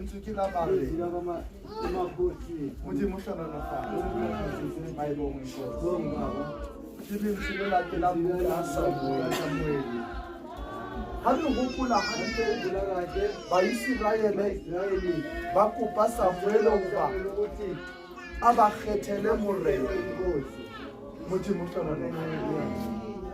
Lentswe ke la Marena. Modimo hlohonolofatse. Maibongwe Nkosi. Ke lentswe le latelang buka ya Samuele. Ha re hopola hantle Baiseraele ba kopa Samuele hoba a ba kgethele morena. Modimo hlohonolofatse.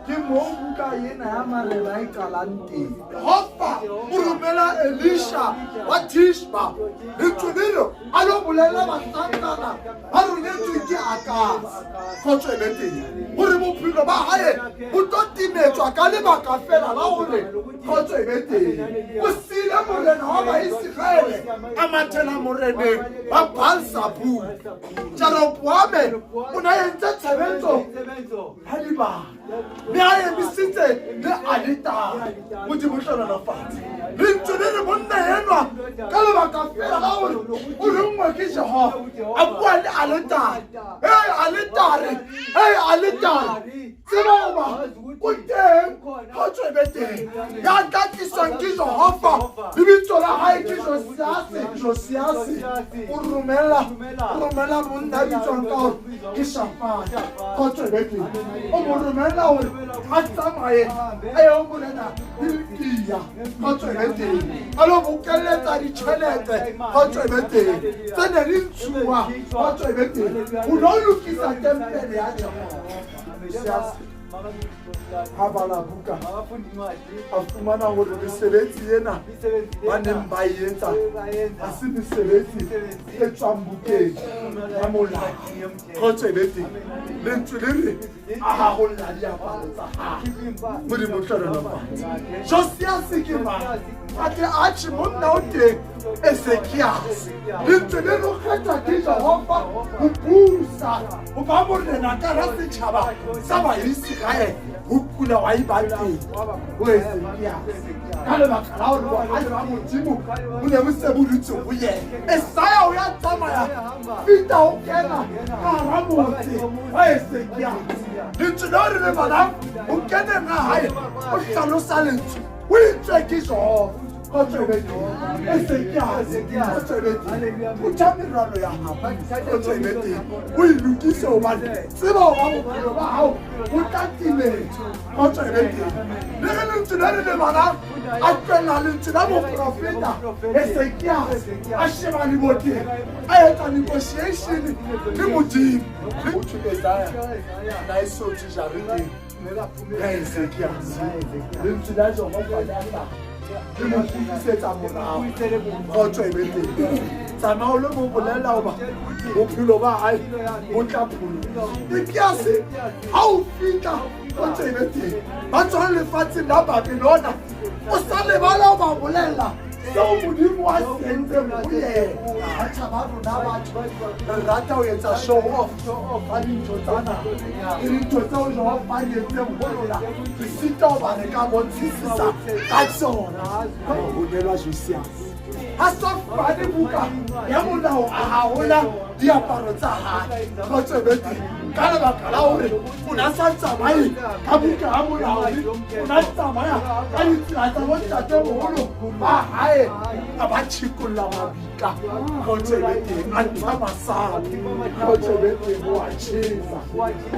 Ke moo buka ena ya Marena e qalang teng. Jehova o romela Elisha wa Tishba lentswe le re a lo bolela bahlankana ba rometsweng ke Akase kgotso e be teng gore bophelo ba hae bo tlo timetswa ka lebaka fela la gore kgotso e be teng. O siile morena wa Baiseraele a mathela moreneng wa Baalsabub. Jeroboame o ne a entse tshebetso ya dibaka mme a emisitse le aletare. Modimo hlohonolofatse lentswe le re monna enwa ka lebaka fela la gore o ronngwe ke Jehova a bua le aletare. Hey aletare, hey aletare, tseba hoba o teng kgotso e be teng. Ya tla tliswang ke Jehova, lebitso la hae ke Josiase. Josiase o romela o romela monna a bitswang ka gore ke Shafane. Kgotso e be teng. O mo romela gore a tsamaye a ye ho morena Hilkia. Kgotso e be teng. A lo bokelletsa ditjhelete. Kgotso e be teng. Tse ne di ntshuwa. Kgotso e be teng. Ho lo lokisa tempele ya Jehova. Josiase ha bala buka a fumana hore mesebetsi ena ba neng ba e etsa ha se mesebetsi e tswang bukeng ya molao. Kgotso e be teng. Lentswe le re a haholla diaparo tsa hae. Modimo hlohonolofatse. Josiase ke mang? A tle a tjhe monna o teng Ezekiase. Lentswe le re kgethwa ke Jehova ho busa ho ba morena ka ra setjhaba sa Baiseraele. Ho kula wa eba teng ho Ezekiase ka lebaka la hore bohale ba Modimo bo ne bo se bo dutse ho yena. Esaya o ya tsamaya fihla o kena ka hara motse wa Ezekiase. Lentswe leo re le balang ho keneng ha hae o hlalosa lentswe o itswe ke Jehova. Kgotso e be teng. Ezekiase, kgotso e be teng. Phutha merwalo ya hao. Kgotso e be teng. O e lokise hobane tseba hoba bophelo ba hao bo tla timetswa. Kgotso e be teng. Le ge lentswe le re le balang a tlohella lentswe la moprofeta Ezekiase a sheba leboteng a etsa negotiation le Modimo. Ho thwe Esaya na e so tswe jareteng ya Ezekiase. Lentswe la Jehova le a hlaha le mo kgutlisetsa morao. Kgotso e be teng. Tsamaya o lo mo bolella hoba bophelo ba hae bo tla pholoha. Ekiase ha o fihla kgotso e be teng. Ba tswang lefatsheng la Babylona o sa lebala ho ba bolella seo Modimo a se entseng ho yena. Batjha ba rona batho re rata ho etsa show off ka dintho tsa naha le dintho tseo Jehova a di entseng ho rona re sita hoba re ka bontshisisa ka tsona. Ho nelwa Josiase a sa fumane buka ya molao a hahola diaparo tsa hae. Kgotso e be teng ka lebaka la hore o ne a sa tsamaye ka buka ya molao, o ne a tsamaya ka ditsela tsa bontatemoholo ba hae a ba tjhikolla mabitla. Kgotso e be teng a ntsha masapo. Kgotso e be teng o a tjhesa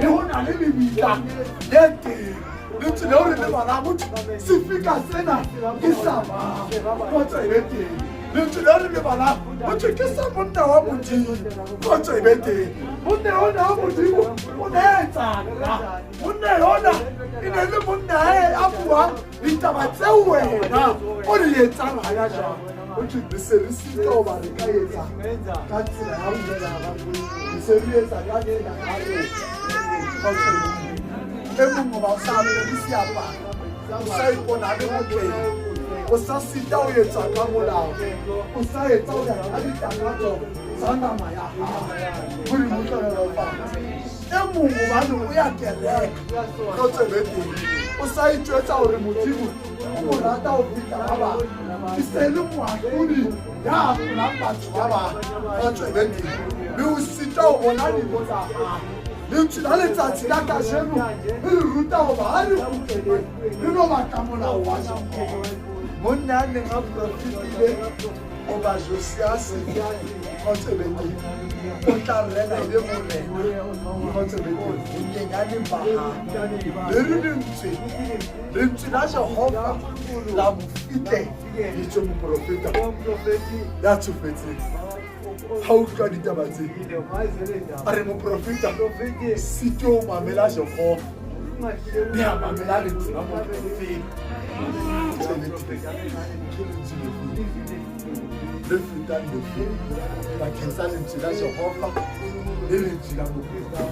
le ho na le lebitla le teng. Lentswe leo re le balang motho sefika sena ke sa mang? Kgotso e be teng. Lentswe leo re le balang motho ke sa monna wa Modimo. Kgotso e be teng. Monna ona wa Modimo o ne etsang? Monna yona e ne le monna a buang ditaba tseo wena o di etsang hana jwang. Ho thwe re se re sitwa hoba re ka etsa ka tsela ya rona. Re se re etsa ka tsela ya rona. Kgotso e be teng. E mong hoba o sa apere seaparo, o sa ipona a le motleng, o sa sita ho etsa ka molao, o sa etsa ho ya ka ditakatso tsa nama ya hao. Modimo hlohonolofatse. E mong hobane o ya kereke, kgotso e be teng, o sa itjwetsa hore Modimo o mo rata ho feta ba bang. E se le moahlodi ya ahlolang batho ba bang, kgotso e be teng, mme o sitwa ho bona dibo tsa hae. Lentswe la letsatsi la kajeno le re ruta hoba ha re kgutleleng re lo batla molao wa Jehova. Monna ya neng a profetile Hoba Josiase khotso e be teng, o tla rena e be morena, khotso e be teng, bonyenyane ba hae. Le re lentswe, lentswe la Jehova la mo fihlela. Itse moprofeta ya tsofetseng ha utlwa ditaba tse, a re moprofeta sitwe o mamela Jehova, mme a mamela lentswe la moprofeta. Ke lentswe lefe le fetang lefe bakeng sa lentswe la Jehova le lentswe la moprofeta?